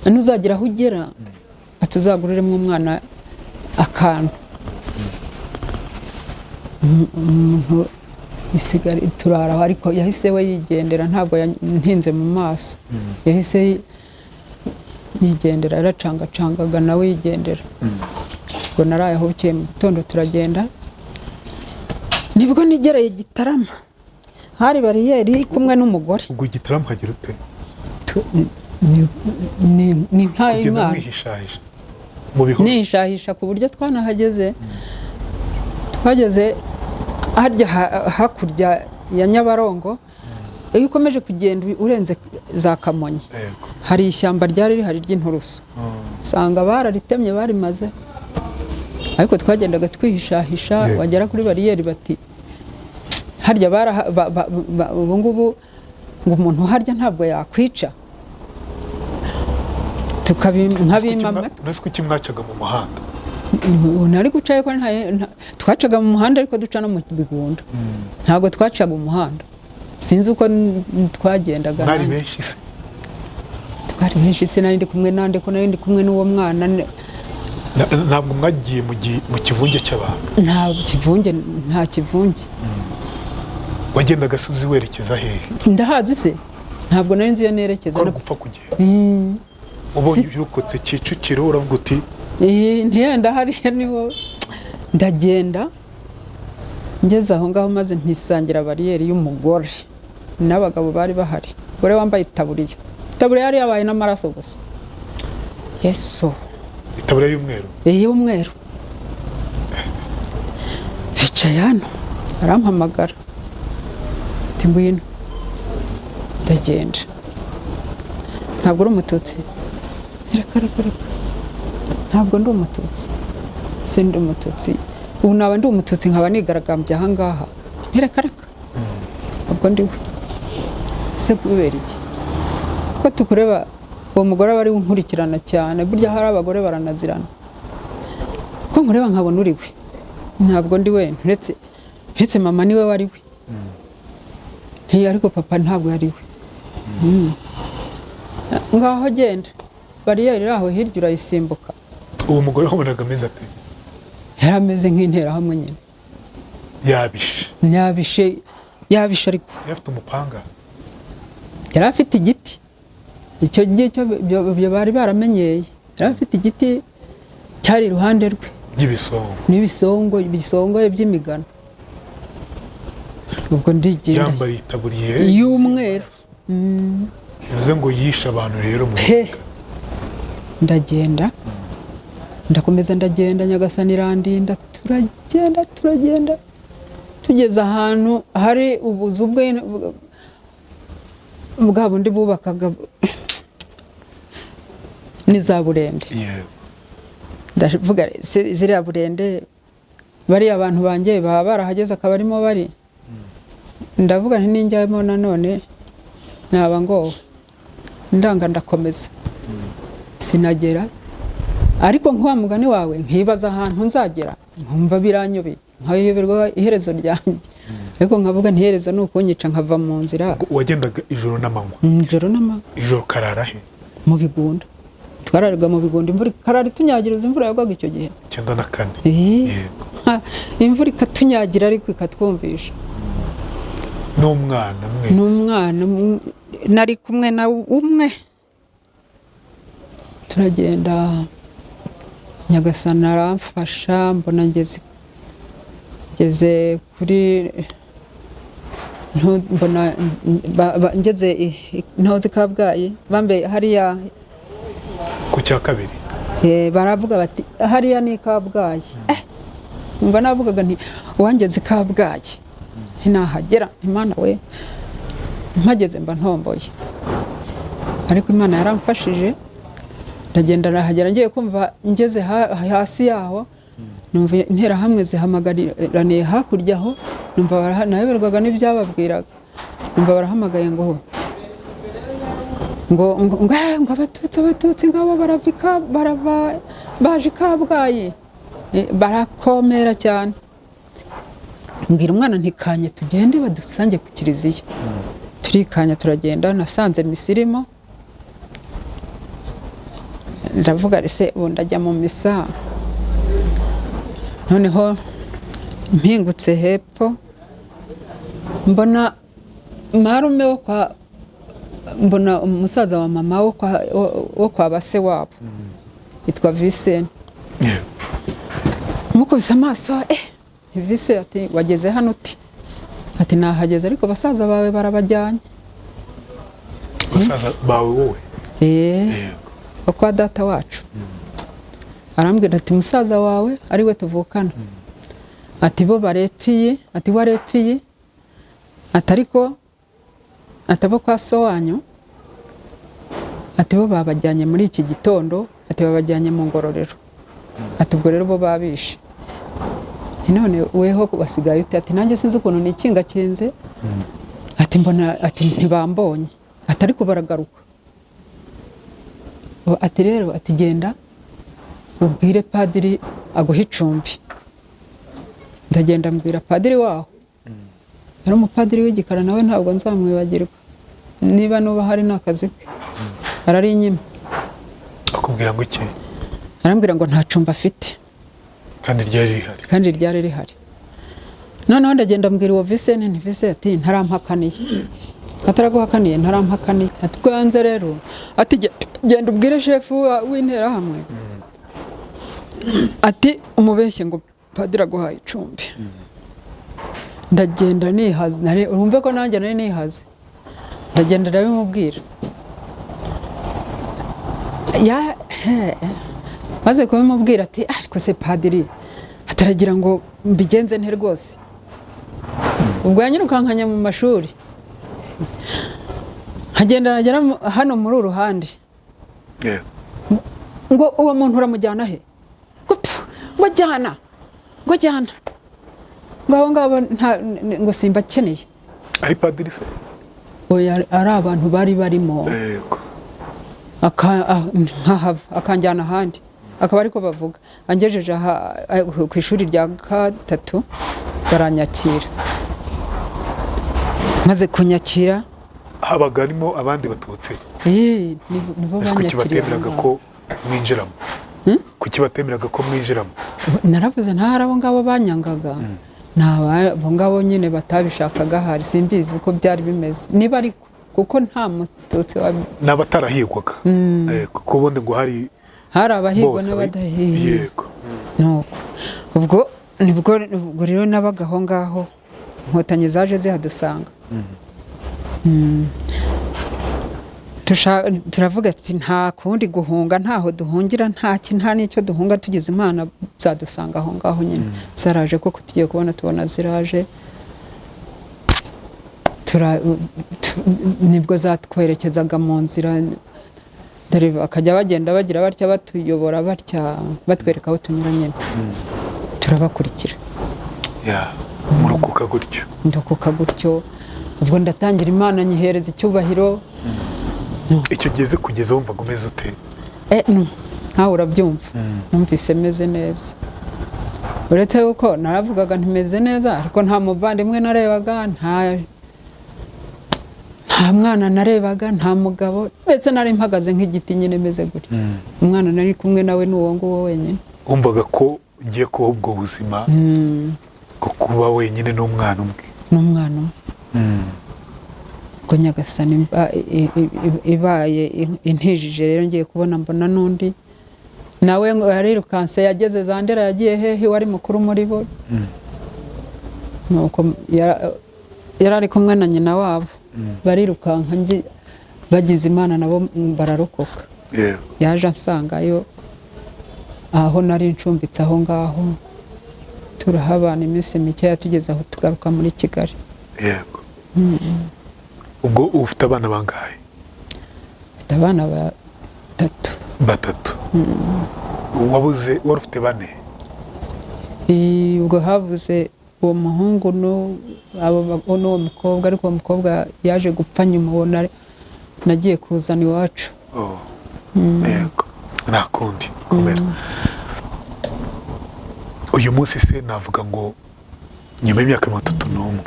nuzagira aho ugera, ati uzaguriremo umwana akantu. Umuntu isigara turara aho, ariko yahise we yigendera, ntabwo yantinze mu maso, yahise yigendera, yaracangacangaga nawe yigendera. Ubwo naraye aho, bukeye mu gitondo turagenda, nibwo nigereye Gitarama, hari bariyeri kumwe n'umugore. Ubwo Gitarama hagira ute? Ni Kugenda nk'ay'Imana. Mwihishahisha mu bihuru? Nishahisha ku buryo twanahageze, twageze harya hakurya ya Nyabarongo, iyo ukomeje kugenda urenze za Kamonyi, hari ishyamba ryari rihari ry'inturusu, usanga bararitemye barimaze, ariko twagendaga twihishahisha. Wagera kuri bariyeri bati harya ubu ngubu ngo umuntu harya ntabwo yakwica, nkabima amatwi. Nasi kuki mwacaga mu muhanda? Nari gucayo ko twacaga mu muhanda, ariko duca no mu bigunda, ntabwo twacaga umuhanda, sinzi uko twagendaga. Mwari Nanjye. benshi se? Twari benshi se? Nari ndi kumwe nande ko nari ndi kumwe n'uwo mwana Ntabwo mwagiye mu kivunge cy'abantu? Nta kivunge, nta kivunge. Wagendaga se uzi werekeza hehe? Ndahazi se? Ntabwo nari nzi iyo nerekeza. Ko ari gupfa kugenda, ubonye urokotse Kicukiro uravuga uti Ntiyenda hariya niho ndagenda, ngeze aho ngaho maze mpisangira bariyeri y'umugore n'abagabo bari bahari, umugore wambaye itaburiya, itaburiya yari yabaye n'amaraso gusa, Yesu! Itaburiya y'umweru? Y'umweru. Bicaye hano, arampamagara ati ngwino, ndagenda. Ntabwo uri umututsi? Reka reka reka, ntabwo ndi umututsi. Se ndi umututsi? Ubu naba ndi umututsi nkaba nigaragambye ahangaha? Ntireka reka, ntabwo ndi we. Se kubera iki ko tukureba? Uwo mugore aba ari we unkurikirana cyane, burya hari abagore baranazirana. Ko nkureba nkabona uri we? Ntabwo ndi we, uretse mama niwe wari we. Ariko papa ntabwo yari we. Ngaho genda, bariyeri iri aho hirya urayisimbuka. Uwo mugore wabonaga ameze ate? Yari ameze nk'interahamwe nyine. Yabishe? Yabishe, yabishe ariko. Yari afite umupanga? Yari afite igiti, icyo ngicyo ibyo bari baramenyeye, yari afite igiti cyari iruhande rwe. By'ibisongo? N'ibisongo bisongoye by'imigano. Ubwo ndigenda. Yambariye itaburiye y'umweru. Bivuze ngo yishe abantu rero mu He. Ndagenda, ndakomeza ndagenda, Nyagasani irandinda, turagenda turagenda, tugeze ahantu hari ubuzu bwa bundi bubakaga ni za burende. Ndavuga ziriya burende, bariya abantu banjye baba barahageze akaba arimo bari, ndavuga nti ninjyamo nanone naba ngowe. Ndanga ndakomeza, sinagera. Ariko nk'wa mugani wawe, nkibaza ahantu nzagera, nkumva biranyobeye, nkayoberwa iherezo ryanjye, ariko nkavuga nti iherezo ni ukunyica nkava mu nzira. Wagendaga ijoro n'amanywa? Ijoro n'amanywa. Ijoro karara he? Mu bigunda, twararwaga mu bigunda, imvura ikarara itunyagiriza, imvura yagwaga icyo gihe. 94? Yego. Imvura ikatunyagira ariko ikatwumvisha. N'umwana mwe? N'umwana nari kumwe na umwe, turagenda, Nyagasani aramfasha, mbona ngeze kuri mbona ngeze Ntozi Kabgayi, bambe hariya. Ku cya kabiri? Baravuga bati hariya ni Kabgayi. Numva navugaga nti uwangeze i Kabgayi ntinahagera, Imana we, mpageze mba ntomboye. Ariko Imana yaramfashije, ndagenda ndahagera. Ngiye kumva ngeze hasi yaho, numva interahamwe zihamagariraniye hakurya aho, numva nayoberwaga n'ibyababwiraga, numva barahamagaye ngo abatutsi, abatutsi ngabo barava baje i Kabgayi. Barakomera cyane. Mbwira umwana ntikanye tugende badusange ku kiliziya. Turikanya turagenda, nasanze misa irimo. Ndavuga ese ubu ndajya mu misa. Noneho mpingutse hepfo mbona marume wo kwa, mbona umusaza wa mama wo kwa base wabo yitwa Vincent. Mukubise amaso, Vincent ati wageze hano uti? Ati nahageze ariko basaza bawe barabajyanye. Basaza bawe wowe? Yego. Kwa data wacu. Arambwira ati musaza wawe ari we tuvukana. Ati bo barepfiye, ati warepfiye. Ati ariko atabo kwa so wanyu, ati bo babajyanye muri iki gitondo, ati babajyanye mu ngororero. Ati ubwo rero bo babishe. None weho wasigaye ute? Ati nanjye sinzi ukuntu nikinga kinze. Ati mbona, ati ntibambonye. Ati ariko baragaruka. Ati rero ati genda ubwire padiri aguhe icumbi. Ndagenda mbwira padiri waho. Yari umupadiri w'igikara nawe ntabwo nzamwibagirwa. Niba nuba hari nakazi ke. Arari inyuma. Akubwira ngo iki? Arambwira ngo nta cumbi afite. Kandi ryari rihari. Kandi ryari rihari. Noneho ndagenda mbwira uwo Vincent, nti Vincent ati ntarampakaniye. Ataraguhakaniye ntarampakaniye. Ati bwanze rero ati genda ubwire chef w'intera hamwe. Ati umubeshye ngo padiri aguhaye icumbi. Ndagenda nihaze, urumve ko nanjye nari nihaze. Ndagenda ndabimubwira. Ya maze kubimubwira ati ariko se padiri ataragira ngo mbigenze nte rwose. Ubwo yanyirukankanye mu mashuri. Nkagenda nagera hano muri uruhande. Ngo uwo muntu uramujyana he? Ngo jyana. Ngo jyana. Ngo abo ngabo ngo simbakeneye. Ari padiri se? Oya, ari abantu bari barimo. Yego. Nkahava akanjyana ahandi. Akaba ariko bavuga. Angejeje ku ishuri rya gatatu baranyakira. Maze kunyakira habaga harimo abandi batutsi. Nibo banyakiriye. Kuki batemeraga ko mwinjiramo? Kuki batemeraga ko mwinjiramo? Naravuze nta hari abo ngabo banyangaga. Nta abo ngabo nyine batabishakaga hari simbizi uko byari bimeze. Niba ariko kuko nta mututsi n'abatarahigwaga. Kuko ubundi ngo hari abahigwa n'abadahigwa. Yego. Nuko ubwo nibwo rero nabaga aho ngaho inkotanyi zaje zihadusanga. Turavuga ati nta kundi guhunga, ntaho duhungira, nta n'icyo duhunga, tugize Imana zadusanga aho ngaho nyine. Zaraje koko tugiye kubona tubona ziraje. Nibwo zatwerekezaga mu nzira, dore bakajya bagenda bagira batya batuyobora batya batwereka aho tunyura nyine. Turabakurikira. Murukuka gutyo. Ndokoka gutyo. Ubwo ndatangira Imana nyihereza icyubahiro. Icyo gihe kugeza wumva gumeze ute? Nkawe urabyumva. Numvise meze neza. Uretse yuko naravugaga ntimeze neza ariko nta muvandimwe narebaga, nta mwana narebaga, nta mugabo, mbese nari mpagaze nk'igiti nyine meze gutyo. Umwana nari kumwe nawe n'uwo nguwo wenyine. Wumvaga ko ugiye kuba ubwo buzima bwo kuba wenyine n'umwana umwe. N'umwana umwe. Ko Nyagasani ibaye intijije rero ngiye kubona mbona n'undi nawe yarirukanse yageze za Ndera yagiye hehe wari mukuru muri bo. Nuko yari ari kumwe na nyina wabo barirukanka bagize Imana nabo bararokoka. Yaje ansangayo aho nari ncumbitse aho ngaho, turahabana iminsi mike tugeze aho tugaruka muri Kigali. Yego. Ubwo ufite abana bangahe? Mfite abana batatu. Batatu. Wabuze wari ufite bane? Ubwo habuze uwo muhungu n'uwo mukobwa, ariko uwo mukobwa yaje gupfa nyuma, uwo nagiye kuzana iwacu. Yego. Nta kundi komera. Uyu munsi se navuga ngo nyuma y'imyaka 31,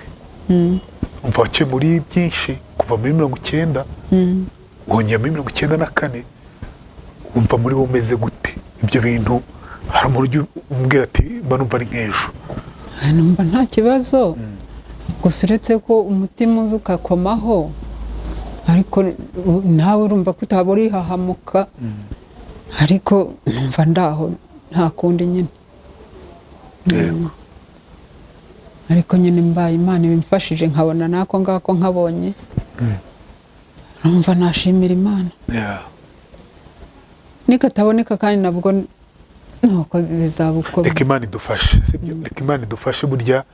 umva, waciye muri byinshi kuva muri 90, wongera muri 94, wumva muri wo umeze gute? Ibyo bintu hari umuntu ujya umbwira ati: "Mba numva ari nk'ejo." Numva nta kibazo, gusa uretse ko umutima uza ugakomaho, ariko nawe urumva ko utaba urihahamuka, ariko numva ndaho, nta kundi nyine. Ariko nyine mbaye Imana ibimfashije, nkabona n'ako ngako nkabonye, numva nashimira Imana. Nikataboneka kandi nabwo nuko bizaba uko. Reka Imana idufashe, sibyo? Reka Imana idufashe. Burya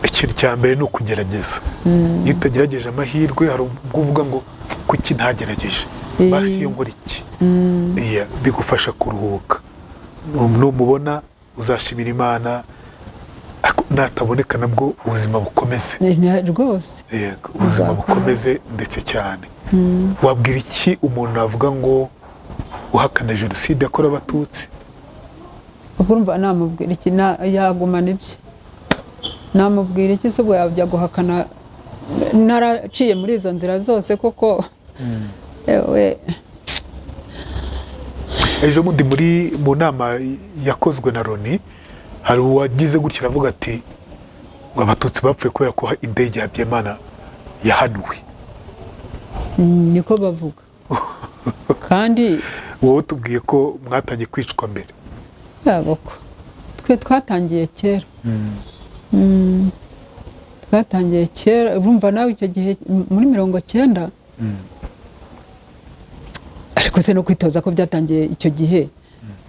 ikintu cya mbere ni ukugerageza. Iyo utagerageje amahirwe, hari ubwo uvuga ngo: "Kuki ntagerageje? Basi iyo nkora iki?" Yeah, bigufasha kuruhuka. Numubona uzashimira Imana, ariko nataboneka nabwo ubuzima bukomeze. Rwose. Yego, ubuzima Buzakomeza. bukomeze ndetse cyane. Wabwira iki umuntu avuga ngo uhakana Jenoside yakorewe Abatutsi? Ubwo urumva namubwira iki? Yagumana ibye, namubwira iki se? Ubwo yajya guhakana naraciye muri izo nzira zose koko? Ewe. Ejo bundi mu nama yakozwe na Loni, hari uwagize gutya aravuga ati ngo Abatutsi bapfuye kubera ko indege ya Habyarimana yahanuwe. Niko bavuga kandi. Wowe tubwiye ko mwatangiye kwicwa mbere. Yego ko twe twatangiye kera. Twatangiye kera. Urumva nawe icyo gihe muri 90, ariko se no kwitoza ko byatangiye icyo gihe,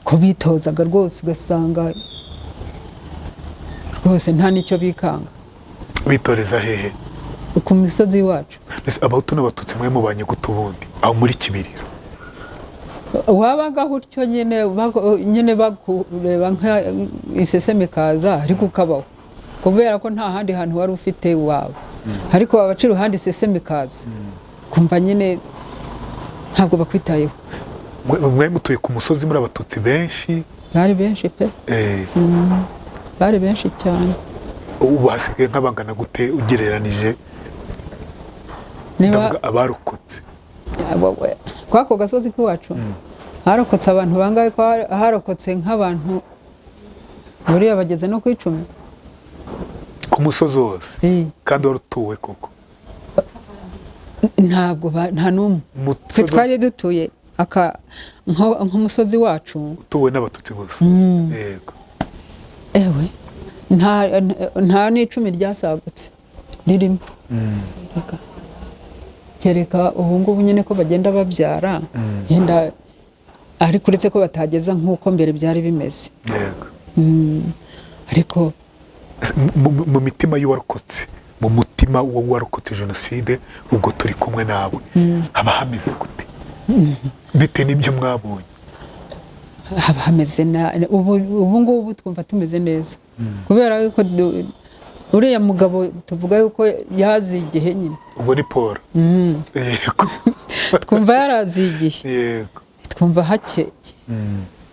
ko bitozaga rwose ugasanga rwose nta n'icyo bikanga. Bitoreza hehe? Ku misozi iwacu. Mbese Abahutu n'Abatutsi mwe mubanye gute ubundi aho muri Kibirira? Wabagaho utyo nyine, nyine bakureba nka iseseme ikaza, ariko ukabaho kubera ko nta handi hantu wari ufite wawe, ariko wabaca iruhande iseseme ikaza, kumva nyine ntabwo bakwitayeho. Mwe mutuye ku musozi muri Abatutsi benshi? Bari benshi pe. Bari benshi cyane. Ubu hasigaye nk'abangana gute ugereranije? Niba Ndavuga abarokotse. Kwa ako gasozi k'iwacu harokotse abantu bangahe? Ko harokotse nk'abantu buriya bageze no ku 10. Ku musozi wose? Eh. Kandi wari utuwe koko? Ntabwo nta n'umwe. Twe Umusozi twari dutuye nk'umusozi wacu utuwe n'Abatutsi gusa, yego. Ewe, nta n'icumi ryasagutse ririmo. Kereka ubu ngubu nyine ko bagenda babyara yenda, ariko uretse ko batageza nk'uko mbere byari bimeze. Ariko Ese mu mitima y'uwarokotse, mu mutima w'uwarokotse jenoside, ubwo turi kumwe nawe, haba hameze gute bitewe n'ibyo mwabonye? Haba hameze ubu ngubu twumva tumeze neza kubera yuko uriya mugabo tuvuga yuko yaziye igihe nyine. Ubwo ni Paul, yego. Twumva yaraziye igihe. Twumva hakeye,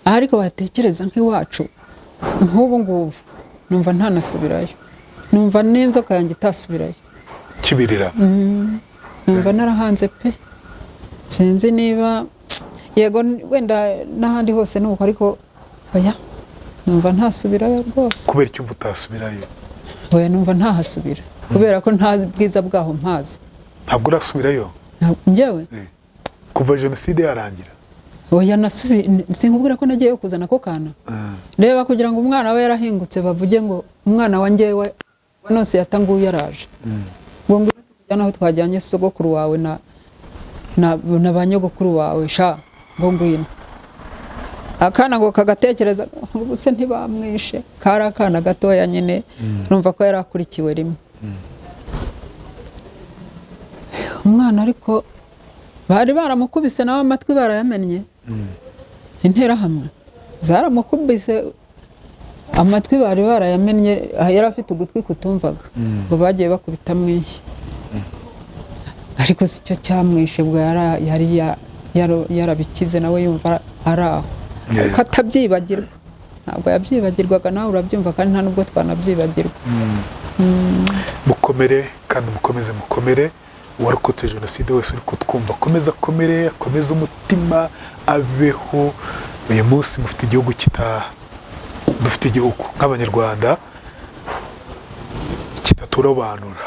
ariko batekereza nk'iwacu nk'ubu ngubu numva ntanasubirayo, numva n'inzoka yanjye itasubirayo. Kibirira? Numva narahanze pe. Sinzi niba yego wenda n'ahandi hose ni uko, ariko oya, numva ntasubirayo rwose. Kubera icyo umva utasubirayo? Oya, numva ntahasubira kubera ko nta bwiza bwaho mpazi. Ntabwo urasubirayo? Njyewe? Kuva jenoside yarangira? Oya, sinkubwira ko nagiyeyo kuzana ako kana. Reba, kugira ngo umwana we yarahingutse, bavuge ngo umwana wa njyewe wa nose yatanguye yaraje, ngo ngwino tukujyane aho twajyanye sogokuru wawe na ba nyogokuru wawe sha, ngo ngwino. Akana ngo kagatekereza ngo se ntibamwishe? Kari akana gatoya nyine, numva ko yari akurikiwe rimwe umwana, ariko bari baramukubise nawe amatwi barayamennye. Interahamwe zaramukubise amatwi bari barayamennye, yari afite ugutwi kutumvaga, ngo bagiye bakubitamo inshyi, ariko si cyo cyamwishe. Ubwo yari yarabikize nawe, yumva ari aho, ariko atabyibagirwa. Ntabwo yabyibagirwaga, nawe urabyumva, kandi nta nubwo twanabyibagirwa. Mukomere kandi mukomeze mukomere. Uwarokotse jenoside wese uri kutwumva, akomeze akomere, akomeze umutima, abeho. Uyu munsi mufite igihugu kita dufite igihugu nk'Abanyarwanda kitaturobanura.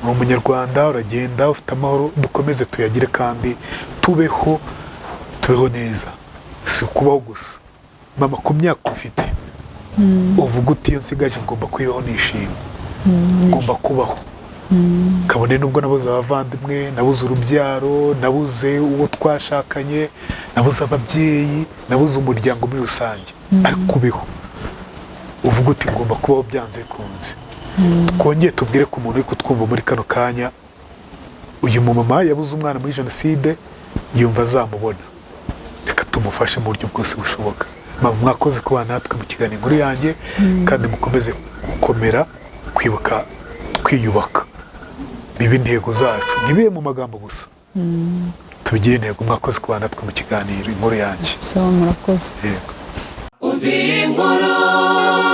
Uri Umunyarwanda, uragenda ufite amahoro. Dukomeze tuyagire kandi tubeho, tubeho neza. Si ukubaho gusa, mama, ku myaka ufite uvuga uti: "Iyo nsigaje ngomba kuyibaho nishimye, ngomba kubaho kabone nubwo nabuze abavandimwe, nabuze urubyaro, nabuze uwo twashakanye, nabuze ababyeyi, nabuze umuryango muri rusange," ariko ubeho uvuga uti: "Ngomba kubaho byanze bikunze." Twongeye tubwire ku muntu uri kutwumva muri kano kanya, uyu mumama yabuze umwana muri jenoside, yumva azamubona. Reka tumufashe mu buryo bwose bushoboka. Mama, mwakoze kubana natwe mu kiganiro Inkuru Yanjye, kandi mukomeze gukomera. Kwibuka twiyubaka bibe intego zacu, ntibibe mu magambo gusa, tubigire intego. Mwakoze kubana natwe mu kiganiro Inkuru Yanjye. Sawa, murakoze. Yego. Umva iyi nkuru.